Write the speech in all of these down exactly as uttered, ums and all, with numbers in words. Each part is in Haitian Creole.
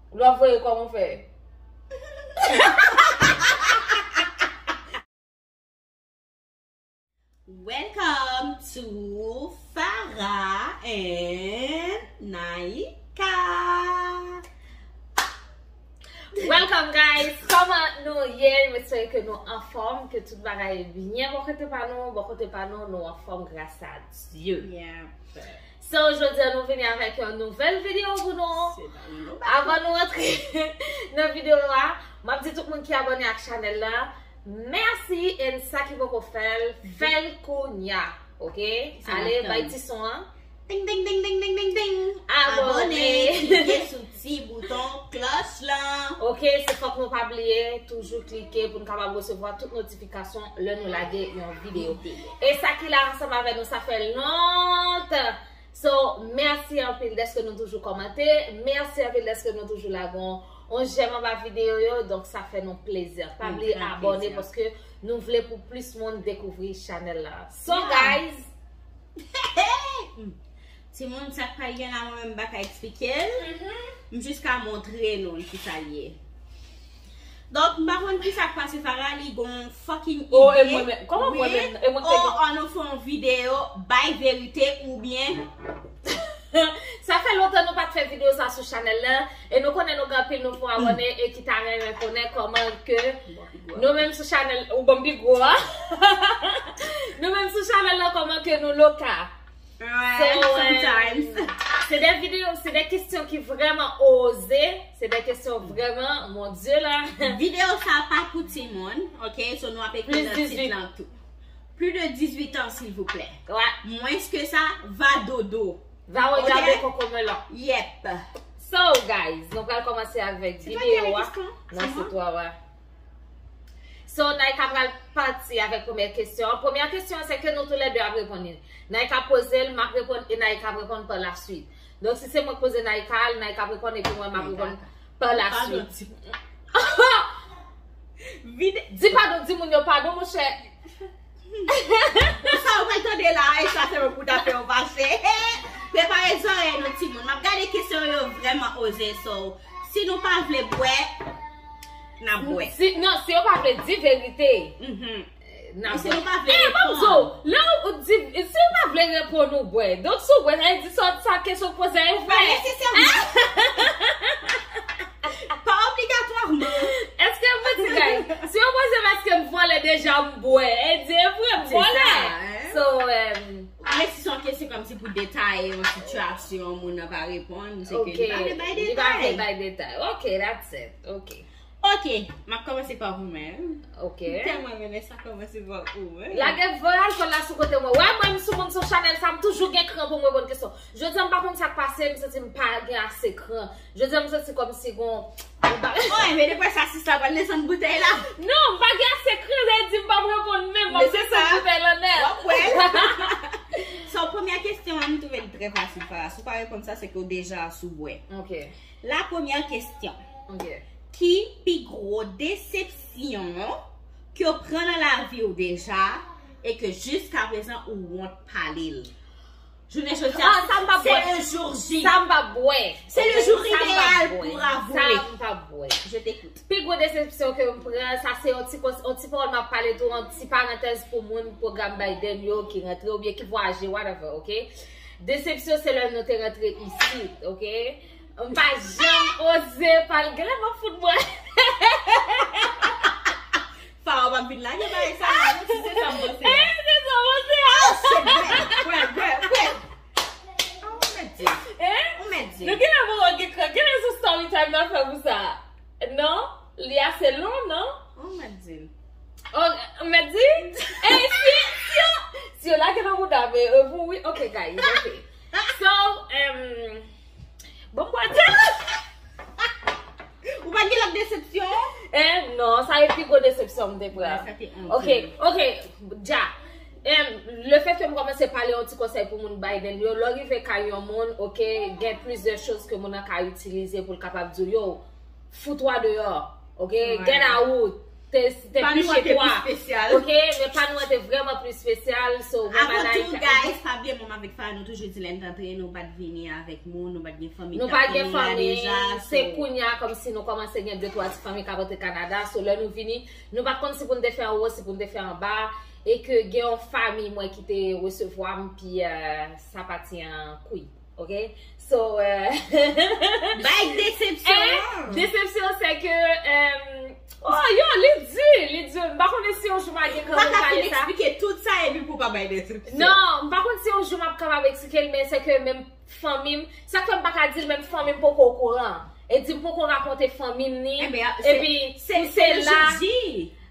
Lè w ap voye kòman w fè? Welcome to Farah and Naika. Welcome, guys. Kòman nou ye? M espere ke nou anfòm, ke tout bagay byen bò kote pa nou. Bò kote pa nou, nou anfòm gras a Dye. Yeah. So, jodi a nou vini avèk yon nouvèl videyo pou nou. Se pa yon nouvèl. Avan nou antre nan videyo a, m ap di tout moun ki abòne ak chanèl la, mèsi, and sa ki poko fè l, fè l kounya, ok? Ale, bay ti son an. Ding, ding, ding, ding, ding, ding, ding. Abòne. Abòne, klike sou ti bouton klòch lan. Ok, se fòk nou pa bliye, toujou klike pou n kapab resevwa tout notifikasyon lè nou lage yon videyo. Videyo. E sa ki la ansanm avè nou, sa fè lontan. So, mèsi anpil dèske nou toujou kòmante. Mèsi anpil dèske nou toujou lage yon, yon jèm anba videyo yo. Donk, sa fè nou plezi. Pa bliye abòne paske nou vle pou plis moun dekouvri chanèl la. So, yeah, guys, timoun, sa k pral gen la, mwen menm m pa ka eksplike l. M jis ka montre nou l kisa l ye. Donk, m pa konn kisa k pase Farah, li gon fucking ide. Oh, e mwen menm. Kòman mwen menm? E mwen te... Oh, an nou fè yon videyo, bay verite oubyen... Sa fè lontan nou pa t fè videyo sa sou chanèl la, e nou konnen nou gen anpil nouvo abòne e ki ta renmen konnen kòman ke nou menm sou chanèl, ou ban m pi gwo a. Nou menm sou chanèl la, kòman ke nou loka. Ouais, so, sometimes. Se de videyo, se de kesyon ki vrèman oze, se de kesyon vrèman, mon Dieu la. Videyo sa pa pou timoun, ok? So nou ap ekri nan tit lan tou. Plus de dix-huit ans, silvouplè. Ouais. Mwens ke sa, va dodo. Va regade kokomelon. Yep. So, guys, nou pral kòmanse avèk videyo a. Non, se twa, ouais. So, Naika pral pati avèk premyè kesyon. Premyè kesyon, se ke nou toulède ap reponn li. Naika poze l, m ap reponn, e Naika ap reponn pa la swit. Donk, si se mwen k poze Naika l, Naika ap reponn, epi mwen, m ap reponn pa la swit. Di padon, di moun yo padon, monchè. Sa ou pral tande la, e sa se mwen pou ta fè yon pase. Prepare zòrèy nou, timoun. M ap gade kesyon yo vrèman oze, so, si nou pa vle bwè, n ap bwè. Si, non, si yo pa vle di verite, n ap bwè. E, ban m di w, lè ou di, si ou pa vle reponn, ou bwè. Donk, si ou bwè, sa vle di sa, sa kesyon poze a e vrè. Pa nesesèman. Pa obligatwaman. Èske mwen di, guys, si yo poze m èske m vòlè deja, m bwè. E di e vre, m vòlè. So, um, men si se yon kesyon kòmsi pou detaye yon sitiyasyon, moun nan pa reponn, se ke li pa vle bay detay. Li pa vle bay detay. Ok, that's it. Ok. Ok, m ap kòmanse pa ou menm. Ok. M tèlman renmen sa kòmanse pa ou menm. Lage vòy alkòl la sou kote mwen. Wè, mwen, m sou moun sou chanèl sa, m toujou gen kran pou m reponn kesyon. Jodi a, m pa konn sa k pase, m santi m pa gen ase kran. Jodi a, m santi kòmsi gon, gon bagay. Oh, men depi sa, sis la pral desann boutèy la. Non, m pa gen ase kran, sa vle di m p ap reponn menm, m ap desann boutèy la nèt. W ap wè. So, premyè kesyon an, m twouve l trè fasil, Farah. Si w pa reponn sa, se ke w deja sou bwè. Ok. La premyè kesyon. Ok. Ki pi gwo desepsyon ke w pran nan lavi w deja e ke jiskaprezan ou wont pale l? Jounen jodi a, ah, sa m p ap bwè. C'est le jour J. Sa m p ap bwè. C'est le jour idéal pour avouer. Sa m p ap bwè. Je t'écoute. Pi gwo desepsyon ke m pran, sa se yon ti kons-, yon ti pawòl m ap pale tou, yon ti parantèz pou moun pwogram Biden yo ki rantre oubyen ki vwayaje, whatever, ok? Desepsyon se lè nou te rantre isit, ok? M pa janm oze pale. Genlè m ap fout bwè. Farah p ap vin lage bagay sa, non, si se sa m panse a. Eh, se sa m panse a. Oh, shit, bwè, bwè, bwè, bwè. Ah, ou mèt di. Eh? Ou mèt di. Nou genlè poko gen kran. Genlè se story time n ap fè pou sa. Non? Li ase long, non? Ou mèt di. Oh, ou mèt di? Eh, si, si yo, si yo lage nan bouda m, eh, pou wi. Ok, guys, ok. So, um, bon, m pral di. Ou pa t gen lòt desepsyon? Eh, non, sa e pi gwo desepsyon m te pran. Sa te anpil. Ok, ok, dja. Em, lefètke m kòmanse pale yon ti konsèy pou moun Biden yo, lè w rive kay yon moun, ok, gen plizyè choz ke moun nan ka itilize pou l kapab di w, yo, fous-toi dehors, ok, get out. te, te pli chez toi. Ok, men pa nou an te vrèman pli espesyal. So, mwen ba Naïka. Avan tou, guys, pa bliye mwen avèk Farah, nou toujou di lè n t antre, nou pa t vini avèk moun, nou pa t gen fanmi k ap konnen la deja. Se kounye a kòmsi nou kòmanse gen de twa ti fanmi k ap antre Kanada. So, lè nou vini, nou pa t konn si pou n te fè anwo, si pou n te fè anba. E ke gen yon fanmi mwen ki te resevwa m, pi, euh, sa pati an kouy. Ok? So, euh, bay desepsyon an. Desepsyon, se ke, euh, oh, yo, li di, li di, m pa konnen si yon jou m a gen kòman pale sa. Ou pa ka fin eksplike tout sa epi pou w pa bay desepsyon. Non, m pa konn si yon jou m ap kapab eksplike l, men se ke menm fanmi m, sa k fè m pa ka di l, menm fanmi m poko okouran. E di m poko rakonte fanmi m ni. Epi, se, se, se le jour J.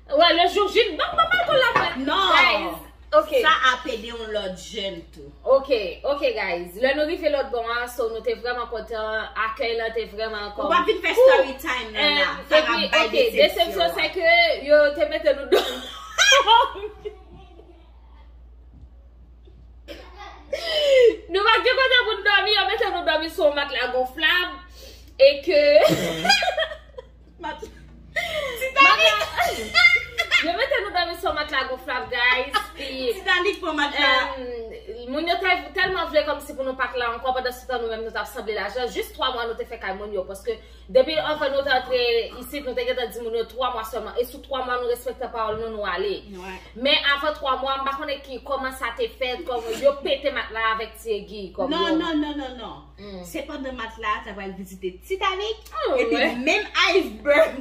Ouais, le jour J, ban, ban m al la, mwen. Non. Guys, ok. Sa ap ede yon lòt jèn tou. Ok, ok, guys. Lè nou rive lòt bò an, so nou te vrèman kontan. Akèy lan te vrèman kòm. Ou pa vin fè story time nan la. Sa ap bay desepsyon. Desepsyon, se ke yo te mete nou dòmi. Nou pa t gen kote pou n dòmi, yo mete nou dòmi sou yon matla gonflab. E ke Titanic! Yo mete nou dòmi sou matla gonflab, guys. Pi, Titanic pran matla. Em, moun yo te, tèlman vle kòmsi pou nou pa t la ankò, pandan se tan nou menm nou t ap sanble lajan. Jis twa mwa nou te fè kay moun yo, paske depi anvan nou te antre isit, nou te gentan di moun yo twa mwa sèlman. E sou twa mwa, nou respekte pawòl nou, nou ale. Men avan twa mwa, m pa konnen ki, kòman sa te fèt, kòman yo pete matla avèk ti egi, kòm yo. Non, non, non, non, non. Se pandan matla a ta pral vizite Titanic, epi menm iceberg.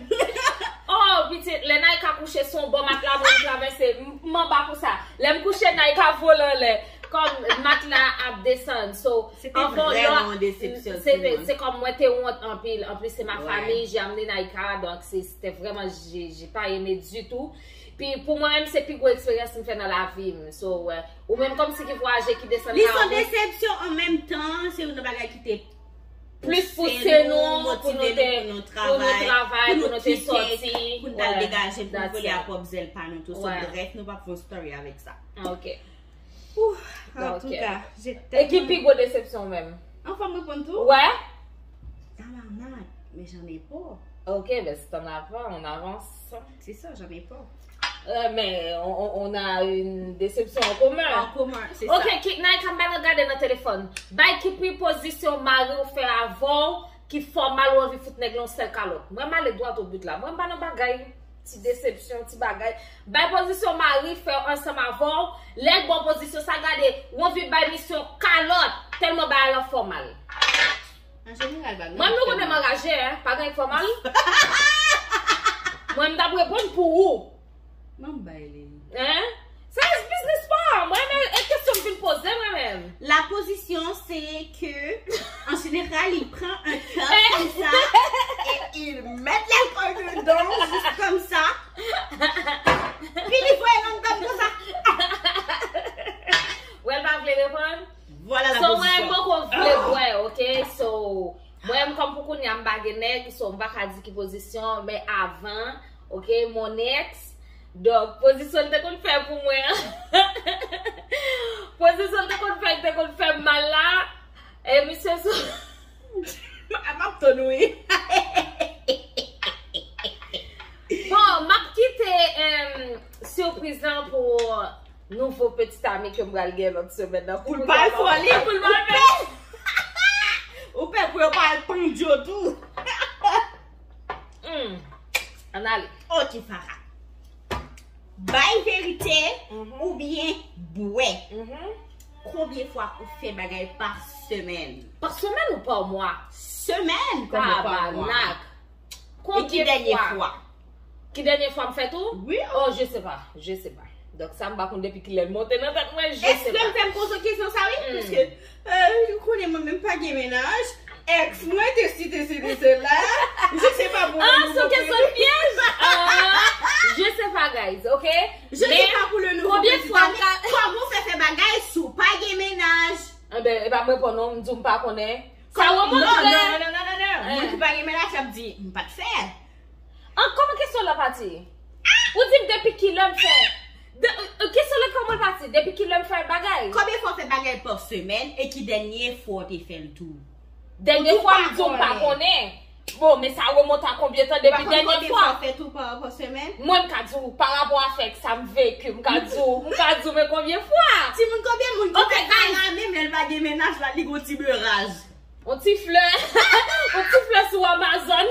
Oh, pitit, lè Naïka kouche sou yon bò matla pou m travèse, m, m anba konsa. Lè m kouche, Naïka vole anlè. Kòm matla ap desann. So, se te vrèman yon desepsyon, se, se kòm mwen te wont anpil. Anplis, se ma famille, j'ai amené Naïka, donc se, se te vrèman, j'ai, j'ai pas aimé du tout. Pi pou mwen menm, se pi gwo eksperyans m fè nan lavi m. So, euh, ou menm kòmsi ki vwayaje, ki desann kay moun. Li se yon desepsyon an menm tan, se youn nan bagay ki te plis pouse nou, pou nou te, pou nou travay, pou nou te sòti, pou nou t al degaje, pou nou vole a pwòp zèl pa nou tou. So, brèf, nou p ap fè yon story avèk sa. Ok. Ouh, antouka, je t'aime. E ki pi gwo desepsyon w menm? Anfòm reponn tou? Wè. Tabarnak, mais j'en ai pas. Ok, ben c'est en avant, on avance. C'est ça, j'en ai pas. Euh, mais on, on, on a une déception en commun. En commun, c'est ça. Ok, ki, Naïka, m pa nan gade nan telefòn. Bay ki pi pozisyon mari w fè avè w ki fè w mal ou anvi fout nèg lan yon sèl kalòt. Mwen m ale dwat o but la. Mwen m pa nan bagay ti desepsyon, ti bagay. Bay pozisyon mari fè ansanm avè w. Lè l ba w pozisyon sa, gade, ou anvi bay misye yon kalòt, tèlman bagay lan fè w mal. An jeneral, bagay. Mwen, nou konnen m anraje, hein, pa gen fòmal. Mwen, m t ap reponn pou ou. Mwen, m bay li. Hein? Se yon biznis pa. Mwen, men, e kesyon m vin poze, mwen menm. La position, c'est que, en général, il prend un cup comme ça et il met l'alcool dedans, juste comme ça. Puis il voit un homme comme ça. Wè, l pa vle reponn? Vwala la pozisyon. So, mwen, m poko vle bwè, ok? So, mwen, m kòm pou kounye a, m pa gen nèg, so, m pa ka di ki pozisyon, men avan, ok, mon ex, donk, pozisyon l te konn fè pou mwen an, pozisyon l te konn fè, l te konn fè m mal la, e misye sou. M ap tann ou, wi. Bon, m ap kite, em, sipriz lan pou nouvo petit ami ke m pral gen lòt semèn nan. Pou l pa al fò li, pou l pa al fè. Ou pè pou yo pa al pann yo tou. Hmm. Ann ale. Ok, Farah. Bay verite oubyen bwè. Konbyen fwa ou fè bagay pa semèn? Pa semèn ou pa mwa? Semèn, konbyen fwa pa mwa? Tabarnak. E ki dènye fwa? Ki dènye fwa m fè tou? Wi. Oh, je sais pas, je sais pas. Donk sa m pa konn depi kilè l monte nan tèt mwen, je sais pas. Èske m fè m poze kesyon sa, wi? Paske, euh, ou konnen mwen menm pa gen mennaj. Ex mwen te site site sela. Je sais pas pou le nouveau. Ah, se yon kesyon pyèj? Ah, je sais pas, guys, ok? Je sais pas pou le nouveau président, men kòman w fè fè bagay si w pa gen mennaj? Enben, e pa m reponn non, m di w m pa konnen. Sa w montre? Non, non, non, non, non. Moun ki pa gen mennaj ap di, m pa t fè. An, kòman kesyon la pati? Ou di m depi kilè m fè? De, euh, kesyon la kòman l pati? Depi kilè m fè bagay? Konbyen fwa w fè bagay pa semèn e ki dènye fwa w te fè l tou? Dènye fwa m di w m pa konnen. Bon, men sa remonte a konbyen tan depi dènye fwa? Ou pa konn konbyen fwa w fè tou pa, pa semèn? Mwen, m ka di w, pa rapò avèk sa m veki, m ka di w, m ka di w, men konbyen fwa? Timoun, konbyen moun ki fè kara menm lè l pa gen mennaj la, li gon ti beraj? On ti flè, on ti flè sou Amazon.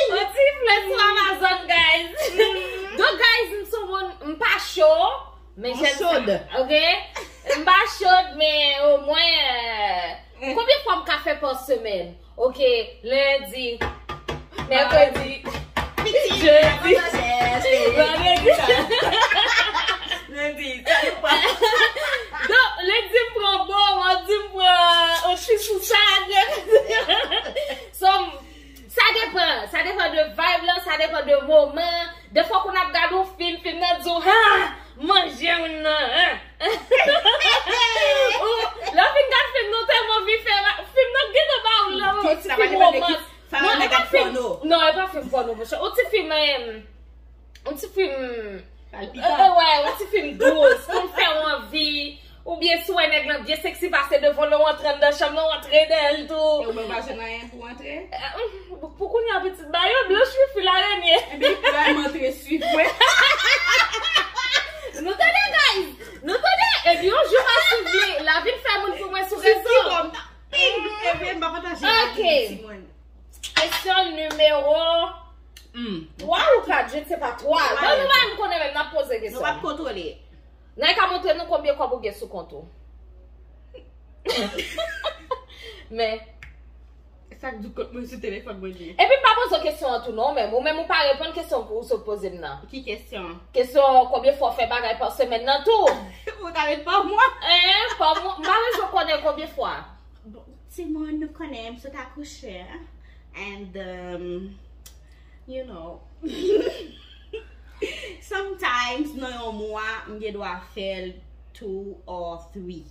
On ti flè sou Amazon, guys. Donk, guys, m sou moun, m pa cho, men jèm sa. Ok? M pa chod, men omwen, euh, konbyen fwa m ka fè pa semèn? Ok, lendi, mèkredi, jedi, vandredi. Lendi, sa depann. Donk, lendi m pran bon, madi m pran on ti sousad. So, sa depann, sa depann de vibe lan, sa depann de moman. Defwa, kounye a ap gade yon fim, fim nan di w, ha, manje moun nan, ha. Ou, lè w fin gade fim nan, ou tèlman anvi fè, fim nan gentan ba w lan, yon ti fim romans. Non, e pa fim, non, e pa fim pòno, monchè. Yon ti fim, em, yon ti fim, palpitan. E, e, wè, yon ti fim dous, pou l fè w anvi. Oubyen si w wè nèg lan byen seksi pase devan w, lè w antre anndan chanm nan, w antre dèyè l tou. E ou menm pa jwenn anyen pou w antre? Eh, pou kounye a, pitit, ba yo blanch wi, fil arenye. Ebyen, pou m antre swiv mwen. Nou tande, guys? Nou tande? Ebyen, yon jou m a swiv li, l a vin fè moun pou mwen sou rezo. Ebyen, m pa pataje la, timoun. Kesyon nimewo twa ou kat, je ne sais pas, twa. Bon, nou pa menm konnen menm, n ap poze kesyon. Nou p ap kontwole. Naïka, montre nou konbyen kòb ou gen sou kont ou. Men. Sa k di kont mwen sou telefòn mwen li. Epi m pa poze w kesyon an tou non, menm. Ou menm ou pa reponn kesyon pou ou sot poze m nan. Ki kesyon? Kesyon konbyen fwa w fè bagay pa semèn nan tou. Ou ta ret pa mwa. Eh, pa mwa. M pa bezwen konnen konbyen fwa. Bon, timoun, nou konnen m sot akouche. And, um, you know, sometimes, nan yon mwa, m gen dwa fè l two or three.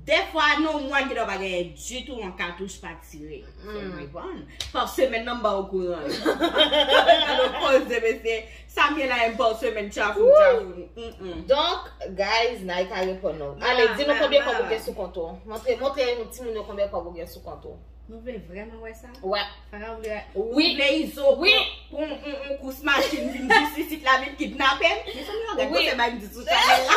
Dèfwa, nan yon mwa, m gen dwa pa genyen ditou, yon katouch pa tire. So, m reponn. Pa semèn nan, m ba w kouran. Gade w poze, mesye. Sa m gen la, m pa semèn, tchafoun, tchafoun. Mm-mm. Donk, guys, Naïka reponn nou. Ale, di nou konbyen kòb ou gen sou kont ou. Montre, montre timoun yo konbyen kòb ou gen sou kont ou. Nou vle vrèman wè sa? Wè. Fara vle, wi, vle Izo pran, pran yon, yon, yon kous machin vin jis isit la, vin kidnape m. Mezanmi, yo gad kote bay m di sou chanèl la.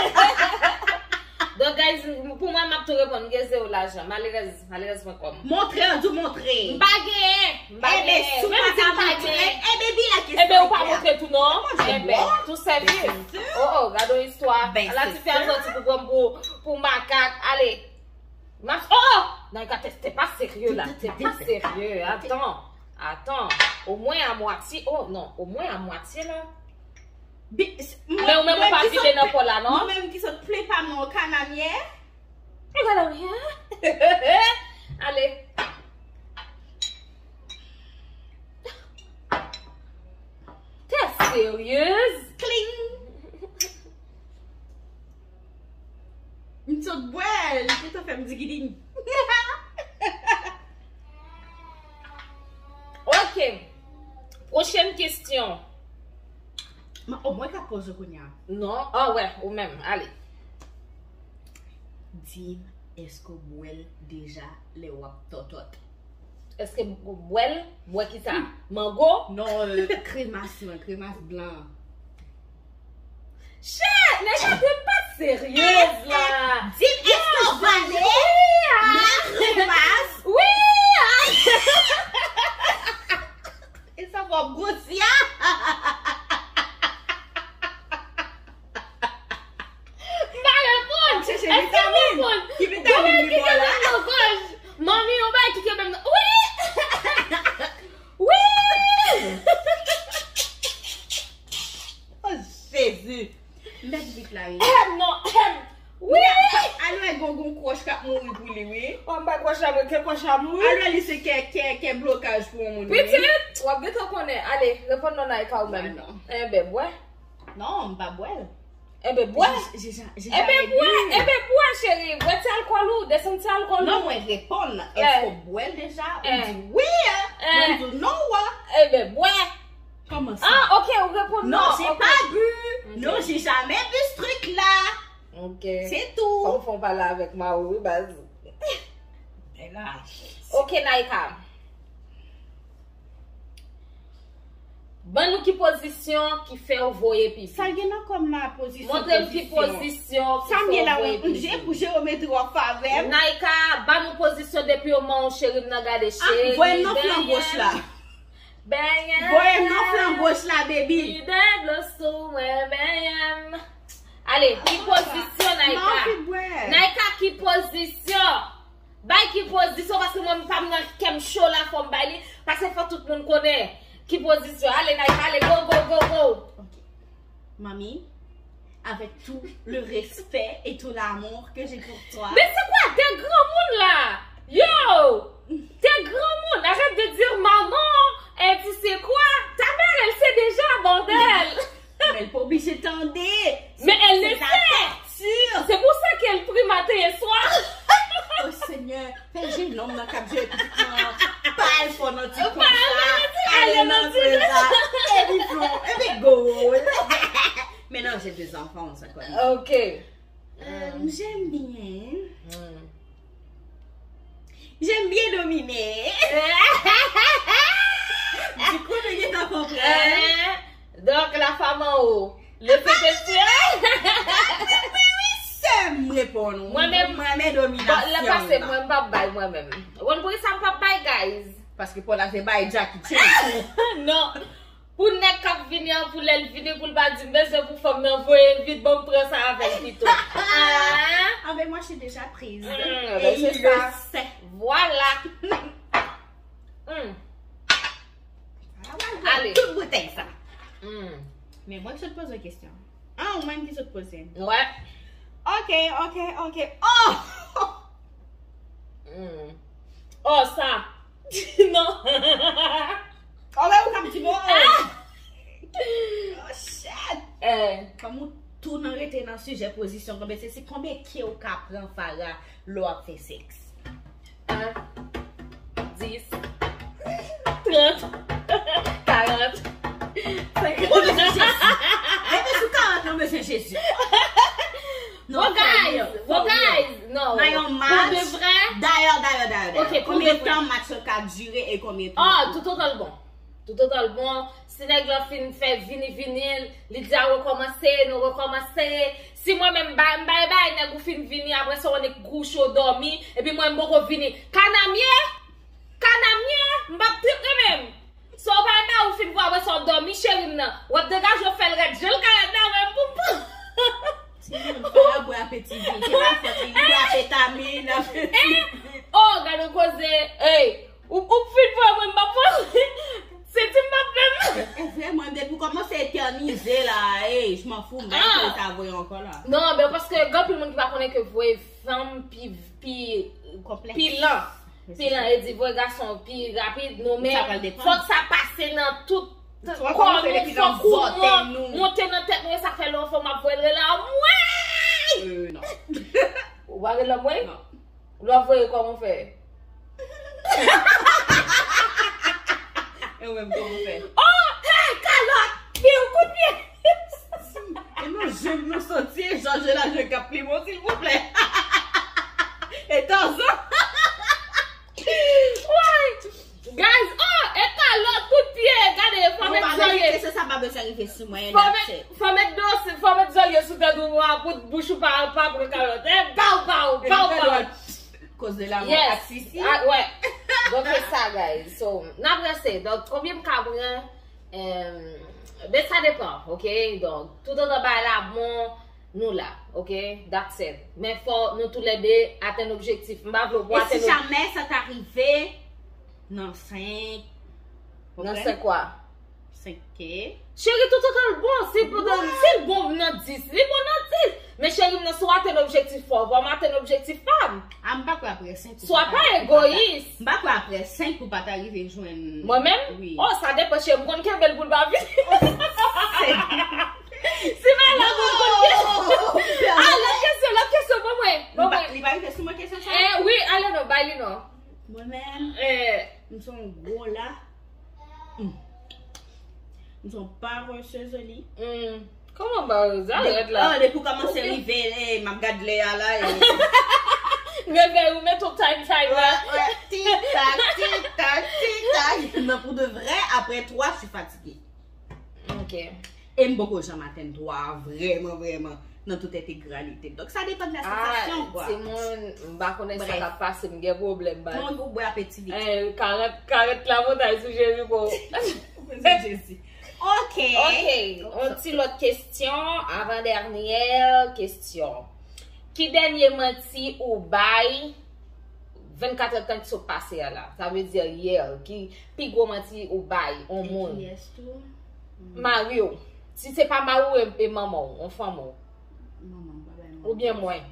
Donk, guys, pou mwen, m ap tou reponn, m gen zewo lajan. Malerèz, malerèz pwen kòm. Montre, an di w montre. M pa genyen. M pa genyen. Menm si w pa ka montre, ebyen, bi la kesyon. Ebyen, ou pa montre tou, non? Ebyen, tou sèvis. Oh, oh, gade yon istwa. Ala ti fi a sòti pou pran m pou, pou makak. Ale. M ap, oh, oh! Naïka, te, te pa serye la, te pa serye. Atan, atan. Omwen a mwatye, oh non, omwen a mwatye la. Men ou menm ou pa vide nan pò la, non? Mwen menm ki sot plen pa m nan kanamyè. Kanamyè? Ale. T'es sérieuse? Kling! M sot bwè, li gentan fè m digiling. Ok. Pwochèn kesyon. Ma, o, mwen ka poze kounye a. Non, ah wè, ou menm, ale. Di m, èske w bwè l deja lè w ap tòtòt? Èske m bwè l? Bwè kisa? Mango? Non, euh, kremas lan, kremas blan. Chè, nèg la te pa seryez la. Di m, èske w vale nan kremas? Wi, ah. E sa fò gwo si a. M pa reponn. Èske m reponn? Ki vitamin li bò la? Manmi, yon bagay ki kenbe m nan. Wi! Wi! Oh, Jezi! M pèdi bif la, wi. Ehem, non, ehem. Wi! Alò, gon, gon kwoch k ap mouri pou li, wi. Ou pa kwòch la, mwen, ke kwoch la mouri. Alò, li se kè, kè, kè blokaj pou yon moun, wi. Pitit, w ap gentan konnen. Ale, reponn non, Naïka, ou menm. Enben, bwè. Non, m pa bwè l. Enben, bwè. Enben, bwè. Enben, bwè, cheri. Bwè ti alkòl ou, desann ti alkòl ou. Non, mwen reponn. Èske w bwè l deja? Ou di wi. Mwen di w non. Enben, bwè. Kòman sa? Ah, ok, ou reponn non. Non, j'ai pas bu. Non, j'ai jamais bu ce truc-là. Ok. Se tou. Fò m fè yon pale avèk Maou, wi, baz. Bèl a. Ok, Naïka. Ban nou ki pozisyon ki fè w voye pipi. Sa gen nan kò m la pozisyon. Montre m ki pozisyon ki Sa m fè ye w la, voye m je pipi. Pou Jerome twò favè m. Naïka, ban nou pozisyon depi yon moman w cheri m nan gade Ah, cheri. Voye m nan flan goch la. Benyen. Voye m nan flan goch la, baby. Vide dlo sou mwen, benyen. Ale, ki pozisyon, Naïka? Mwen anvi bwè. Naïka, ki pozisyon? Bay ki pozisyon, paske mwen pa m nan kè m cho la, fò m bay li. Paske fò tout moun konnen ki pozisyon. Ale, Naïka, ale, go, go, go, go. Ok. Mami, avec tout le respect et tout l'amour que j'ai pour toi. Men se kwa de granmoun la? Yo! De granmoun, arrête de dire maman, elle dit c'est quoi? Ta mère, elle sait déjà, bordel! Men l pa oblije tande. Mais elle le C'est la sait! torture. C'est pour ça qu'elle prie matin et soir! Oh Seigneur, fè je nonm nan k ap jere pitit mwen an. Pale fò nan ti Pale konsa. nan ti, Ale ale nan nan ti. Freda. Epi flon, epi gol. Maintenant, j'ai deux enfants, ça compte. Ok. Euh, j'aime bien. Hmm. J'aime bien dominer. Du coup, nou gentan konprann. Eh, donc, la femme en haut. Le fait que tu es. Se m reponn ou. Mwen menm, Mwen menm Bon, lè pase, dominasyon. mwen m p ap bay mwen menm. Ou konn poukisa m p ap bay, guys? Paske Paul la se bay Jackie Chan. Non. Pou nèg k ap vini an, pou lè l vini, pou l pa di m bezwen pou fanm nan voye l vit, ban m pran sa avè l pito. Ah, Ah ben moi je suis déjà prise. Mm, Et ben, il c'est le ça. Sait. Voilà. Hmm. Ah, ouais, ouais, Allez. Tout boutèy sa. Hmm. Men mwen ki sot poze kesyon. Ah, ou menm ki sot poze. Ouais. Ok, ok, ok. Oh! Hmm. Oh, sa. Non. Oh, ben, ou k ap di bon. Oh, shit. Eh. Kòm ou tou nan rete nan sijè pozisyon, konbyen se si konbyen ke ou ka pran Farah lè w ap fè sèks? Un, dix, trant, karant, Ou bezwen Jezi. Depi sou karant, nou bezwen Jezi. Bon, guys, bon, guys, non. Nan yon Pou match. de vrè. Dayè, dayè, dayè, dayè. Ok, pou Konbyen de vrè. Tan match yo ka dire e konbyen tan? Ah, tout otan l bon. Tout otan l bon. Si nèg la fin fè vini, vini, li di a rekòmanse, nou rekòmanse. Si mwen menm bay, m bay, bay, nèg ou fin vini, apre sa, ou annik kouche, ou dòmi, epi mwen, m poko vini. Kanamye! Kanamye! M p ap trip nan menm. So, ou pa bay, ou fin vwa, apre sa, ou dòmi, cheri m nan. W ap degaje, ou fè l rèd, jan l ka rèd la, mwen, m pou m pou. Si moun fè a bwè apetize, se pa fòt li, li bwè apetamin, apetize. Oh, gade yon koze. Ey, ou, ou fin vwa, mwen, m p ap vwa. Se ti m p ap menm. E vrèman, depi w kòmanse etènize la, ey, je m'en fous, m pa Ah. enterese a voye ankò la. Non, men paske gen anpil moun ki pa konnen ke voye fanm pi, pi, Konplèks. pi lan. Pi lan, e di voye gason pi rapid, nou men Sa pral depann. Fòk sa pase nan tout Fòk kò kòmanse nou, depi nan fòk ou vòtè mwen, nou. Monte nan tèt nou, e sa k fè lè yon fanm ap voye l rele anmwey! Euh, non. Ou pa rele anmwey? Non. Lè w ap voye, kòman w fè? E ou menm, kòman w fè? Oh, hey, kalòt! Piw, kout pye! E nou jwenn nou santi e Jòj la jwenn k ap pli bon, silvouplè. E Tarzan. Woy! Guys, oh, e kalòt, kout pye, gade, fò met zòlye. Se sa pa bezwen rive sou mwen, Fò that's met, it. Fò met dlo, fò met zòlye sou tèt ou a, pou bouch ou pa, pa pran kalòt. Eh, baw, baw, baw, baw. Koze la mwen Yes. Ak Sisi. Ah, ouais. Donk, se sa, guys. So, n ap ranse. Donk, konbyen m ka pran? Em, ben, sa depan, ok? Donk, tout otan bagay la bon, nou la, ok? That's it. Men fò nou toulède atenn objektif. M pa vle pou E si atenn jamè sa ta rive nan senk, Nan senk kwa? Senk ke. Cheri, tout otan l bon, si pou dan, si l bon nan dis, li bon nan dis. Men cheri m nan, si w atenn objektif pa w, m atenn objektif pa m. A, m pa kwè apre senk. Swa pa egoyis. M pa kwè apre senk ou pa ta rive jwenn. Mwen menm? Wi. Oh, sa depan, cheri m konn kenbe l pou l pa vini. Si malad, mwen konn kenbe. Ah, lòt kesyon, lòt kesyon, ban mwen. Ban mwen. Li pa rive sou mwen kesyon sa? Eh, wi, ale non, bay li non. Mwen menm, Eh, m se yon gwo la. Mm. M se yon paresseux li. mm, Kòman ba yo? Arèt la. Oh, depi w kòmanse rive, eh, m ap gad lè a la. Eh. Revèy ou met yon time time la. Tik tak, tik tak, tik tak. Non, pou de vrè, apre twa, je suis fatiguée. Ok. E m poko janm atenn twa a vrèman, vrèman, nan tout entegralite. Donk, sa depann de la sansasyon, kwa. Timoun, m pa konnen sa k ap pase, m gen pwoblèm, ba. Non, ou bwè apeti vit. Eh, karant, karant la montay sou Jeriko. Jezi. Ok. Ok, yon ti lòt kesyon, avan dènyè kesyon. Ki dènye manti ou bay vennkat è tan ki sot pase a la? Sa vle di yè, ki pi gwo manti ou bay yon moun? Mari w. Si se pa mari w, e, e manman w, yon fanm ou. Oubyen mwen.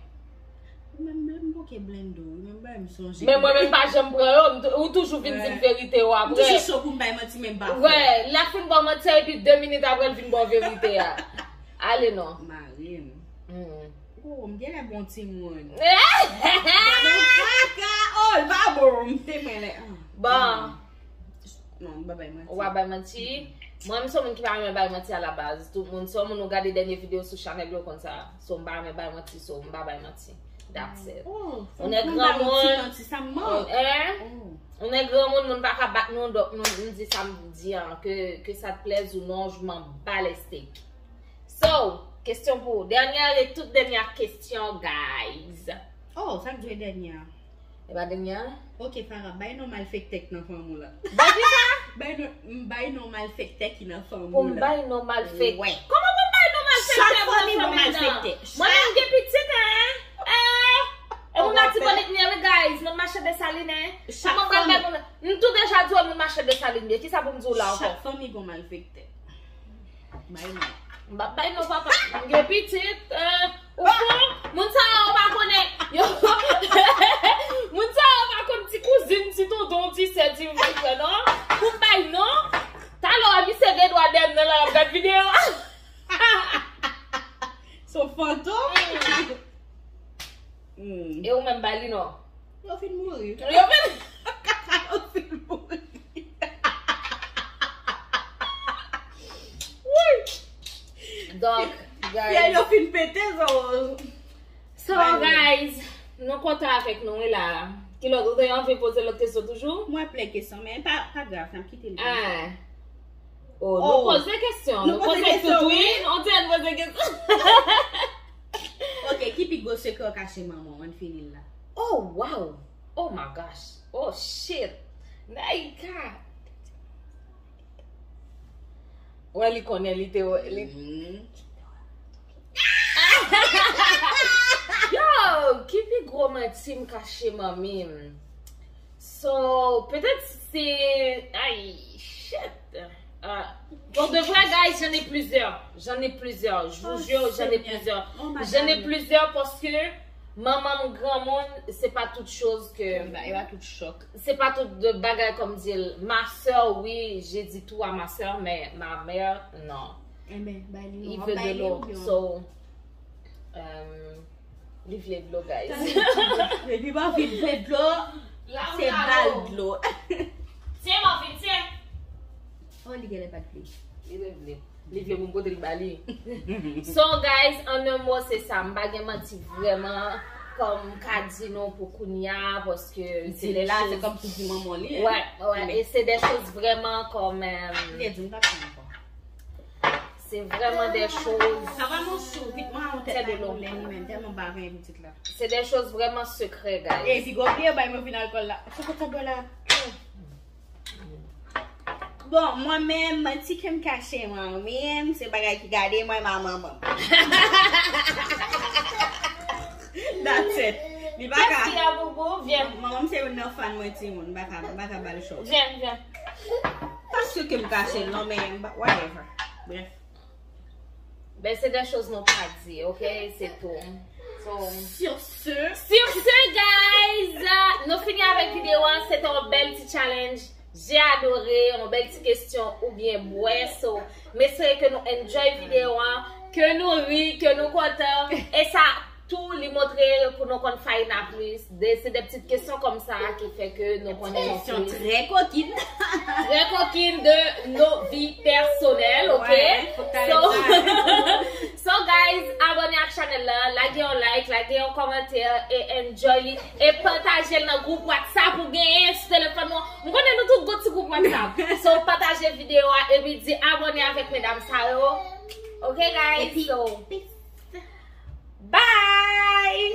Mwen menm, mwen poke blende w, mwen menm bay m sonje. Men mwen menm pa janm pran yo, m tou- ou toujou vin di m verite yo apre. M toujou cho pou m bay manti men m pa fè. Wè, l ap fin ba w manti a epi de minit apre l vin ba w verite a. Ale non. Mari m. Oh, m genlè bon timoun. Gade kaka, oh, l pa bon, m te mwen lè. Bon. Non, m pa bay manti. Ou pa bay manti. Mwen, m se yon moun ki pa renmen bay manti alabaz. Tout moun, se yon moun ou gade dènye videyo sou chanèl yo konn sa. So, m pa renmen bay manti, so, m pa bay manti. That's it. Oh, on est granmoun. Hein? On est granmoun, moun pa ka bat nou, donk nou, nou di sa m di an, que, que ça te plaise ou non, je m'en bats les steaks. So, kesyon pou ou. Dènyè e tout dènyè kesyon, guys. Oh, sa k dwe dènyè a? E pa dènyè a? Ok, Farah, bay non malfektè k nan fanm ou la. Bay kisa? Bay non, bay non malfektè ki nan fanm ou la. Pou m bay non malfektè? Wè. Kòman pou m bay non malfektè pou nan fanm mwen nan? Mwen menm gen pitit, en? Eh! E moun Latibonit m ye wi, guys. Moun mache Desalin, en? Kòman m pral bay moun? M tou deja di w e moun mache Desalin m ye. Kisa pou m di w la ankò? Chak fanmi gon malfektè. Bay non. M ap bay non papa. M gen pitit. Eh, ou fou? Moun sa yo pa konnen. Yo, moun sa yo pa konn ti kouzin, ti tonton, ti sè, ti frè non. Pou m bay non. Talè misye gen dwa dèyè m nan la l ap gad videyo a. Se yon fantom. E ou menm bay li non. Yo fin mouri. Yo fin. Yo fin mouri. Donk, guys. Yo fin pete zo. So, guys, nou kontan avèk nou, wi la. Kilòt, ou te anvi poze lòt kesyon toujou? Mwen plen kesyon, men pa, pa grav, n ap kite l konsa. Oh, nou poze kesyon. Nou poze tout, wi. On dirait nou poze kesyon. Ok, ki pi gwo sekrè w kache manman w? Ann fini l la. Oh, wow! Oh my gosh! Oh, shit! Naika! Wè, li konnen, li te wè, li. Yo, ki pi gwo manti m kache manmi m? So, petèt se, ay, shit. Ah, pour de vrai, guys, j'en ai plusieurs. J'en ai plusieurs. Je vous jure, j'en ai plusieurs. J'en ai plusieurs parce que manman m granmoun, c'est pas toute chose que. Se pa tout chòk. C'est pas tout de bagay comme dire ma sœur, oui, j'ai dit tout à ma sœur, mais ma mère, non. Enben, bay li non, w ap bay li oubyen. So, um, Li vle dlo, guys. Depi Marvin vle dlo, se ba l dlo. Tiens, Marvin, tiens. Oh, li genlè pa t vle. Li te vle. Li vle pou m pote l ba li. So, guys, en un mot, se sa. M pa gen manti vrèman. Kòm m ka di nou pou kounye a, paske se de la, se kòm si w di manman li. Wè, wè. E se de choz vrèman kòm. Li te di m pa fè ankò. Se vrèman de choz. Sa vrèman cho, vit mwen an tèt la boule li menm, tèlman m pa renmen pitit la. Se de choz vrèman sekrè, guys. Epi gwo pye bay mwen vin alkòl la. Sa fè sa bwè la. Bon, mwen menm, manti ke m kache mwen menm, se bagay ki gade mwen, ma manman. That's it. Li pa ka. Mèsi a boubou, vyen. Manman m se youn nan fan mwen timoun, m pa ka, m pa ka ba l chòk. Vyen, vyen. Paske ke m kache l non, men whatever. Bref. Ben, se de choz nou pa di, ok? Se tou. So, sur ce. Sur ce, guys, nou fini avèk videyo an. Se te yon bèl ti challenge. J'ai adoré, yon bèl ti kesyon oubyen bwè. So, m espere ke nou enjoy videyo an, ke nou ri, ke nou kontan. E sa Tou, li montre pou nou konn Faïna plis. De, se de ti kesyon kòmsa ki fè ke nou konnen Kesyon trè kokin. Très coquine de nos vies personnelles, ok? Ouais, faut que t'arrêtes So, ça. So guys, abòne ak chanèl la, lage yon like, lage yon kòmantè e enjoy li e pataje l nan gwoup WhatsApp ou genyen sou telefòn ou. M konnen nou tout gon ti gwoup WhatsApp. So pataje videyo a epi di abòne avèk medam sa yo. Ok guys, Epi- so bye.